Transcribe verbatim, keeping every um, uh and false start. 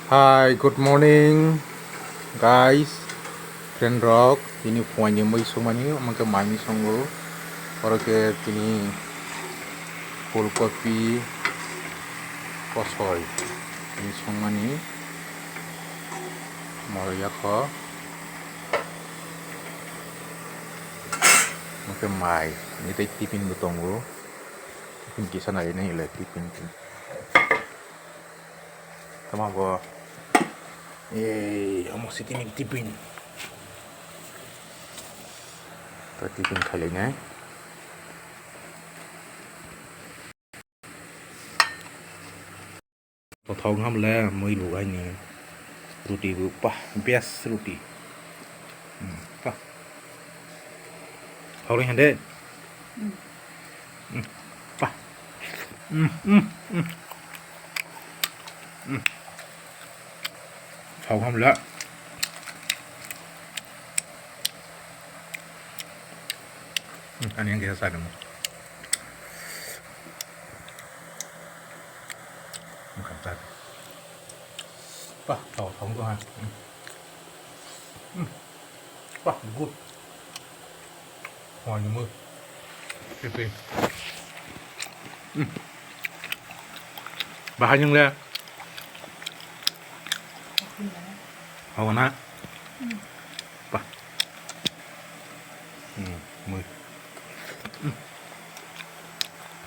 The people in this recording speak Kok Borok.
Hi, good morning, guys, friend rok. Tini phuaini mui songmani, omo khe mai mui songo. Oro khe tini phulkopi kosoi tini songmani. Moro yakho. Omo khe mai, tini tei tiffin bo tongo. Tiffin kisa nai nai le tiffin. Tamo bo. Ei, omo si tini tiffin. Ta tiffin khailai nai. Kothok ham le mui rwgwi ni. Ruti bo pa, best ruti. Hmm, pa. Thok ring hande. Hmm, pa. Hmm, hmm, hmm. Hmm. Thok ham le. Hmm, ani yang kisa sa dong. Wngkha ta. Pah, thok, thok wngkha ha. Hmm. Hmm. Pah, good. Hoi, nungwi. Pipi. Hmm. Bahai nung le. Hau na? Hmm.